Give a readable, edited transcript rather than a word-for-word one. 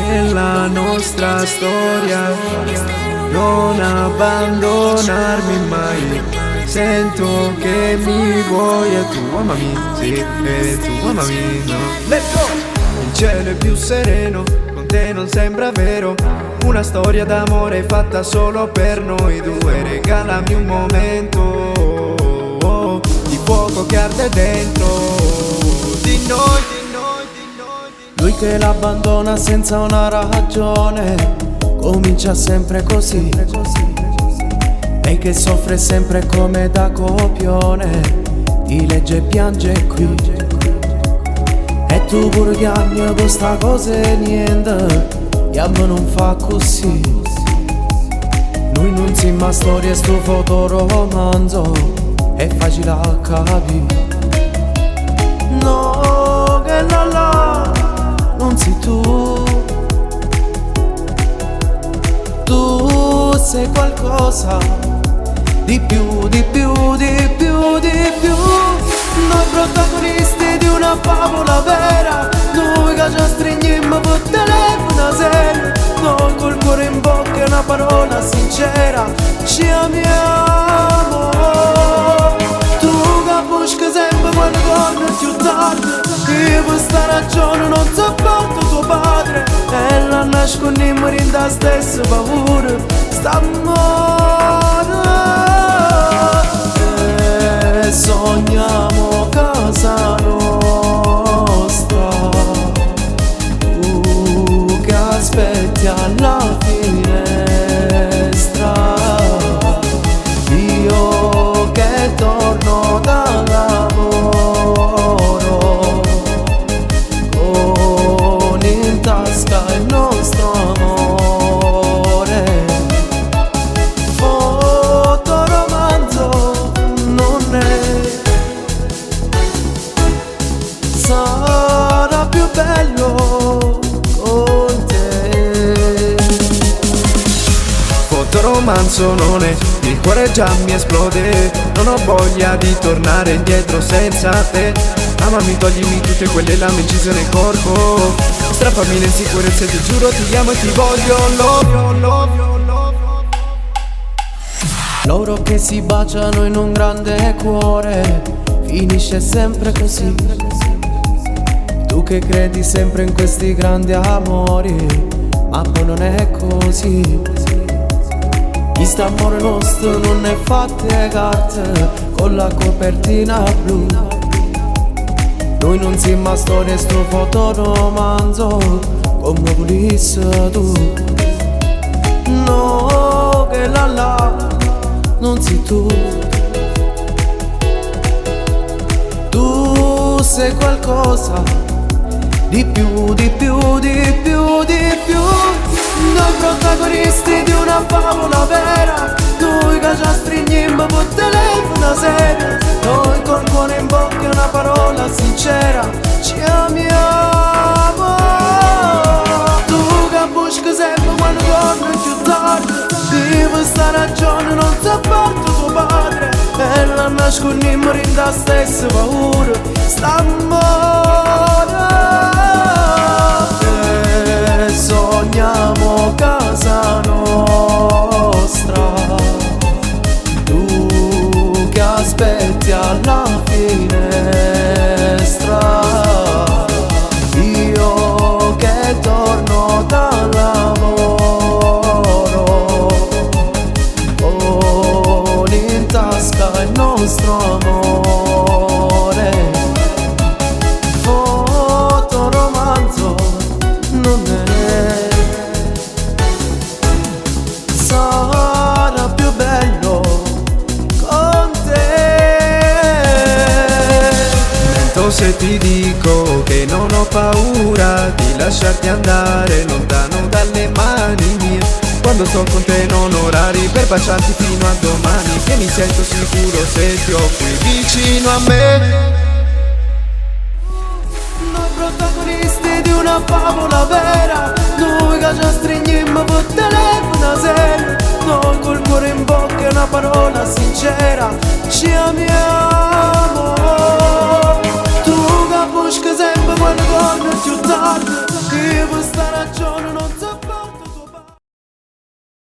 Nella nostra storia non abbandonarmi mai. Sento che mi vuoi e tu amami, sì, e tu amami, no. Let's go! Il cielo è più sereno, con te non sembra vero. Una storia d'amore fatta solo per noi due. Regalami un momento di fuoco che arde dentro di noi, di noi, di noi, di noi. Lui che l'abbandona senza una ragione, comincia sempre così. Lei che soffre sempre come da copione, ti legge e piange qui. E tu pure chiami questa cosa e niente, e a me non fa così. Noi non siamo a storia, sto fotoromanzo, è facile a capire. No, che la la, non sei tu. Tu sei qualcosa di più, di più, di più, di più. Noi protagonisti di una favola vera, noi che ci stringiamo per telefono sera, noi col cuore in bocca e una parola sincera, ci amiamo. Tu che buschi sempre quando torni più tardi, io per sta ragione non sopporto tuo padre, e la nascondiamo in da stessa paura, st'amore. E sogniamo casa nostra, tu che aspetti alla finestra, io che torno dal lavoro, con in tasca il nostro amore. Fotoromanzo non è, sarà più bello con te. Fotoromanzo non è, il cuore già mi esplode. Non ho voglia di tornare indietro senza te. Amami, toglimi tutte quelle lame incise nel corpo. Strappami l'insicurezza e ti giuro ti amo e ti voglio. Love, love, love. Loro che si baciano in un grande cuore, finisce sempre così. Tu che credi sempre in questi grandi amori, ma poi non è così. Chi sta amore nostro non è fatte carte con la copertina blu. Noi non siamo storie, sto fotoromanzo, come volessi tu. No, che la la, non sei tu. Tu sei qualcosa di più, di più, di più, di più. Noi protagonisti di una favola vera, noi che ci stringiamo per telefono sera, noi col cuore in bocca e una parola sincera, ci amiamo. Tu che buschi sempre quando torni più tardi, io per sta ragione non sopporto tuo padre, e la nascondiamo in da stessa paura, st'amore. E sogniamo casa nostra, tu che aspetti alla finestra, io che torno dal lavoro, con in tasca il nostro amore. Fotoromanzo non è, sarà più bello con te. Mento se ti dico che non ho paura di lasciarti andare lontano dalle mani mie. Quando sto con te non ho orari per baciarti fino a domani, che mi sento sicuro se ti ho qui vicino a me. Noi protagonisti di una favola vera, noi che ci stringiamo per telefono sera, noi col cuore in bocca e una parola sincera, ci amiamo.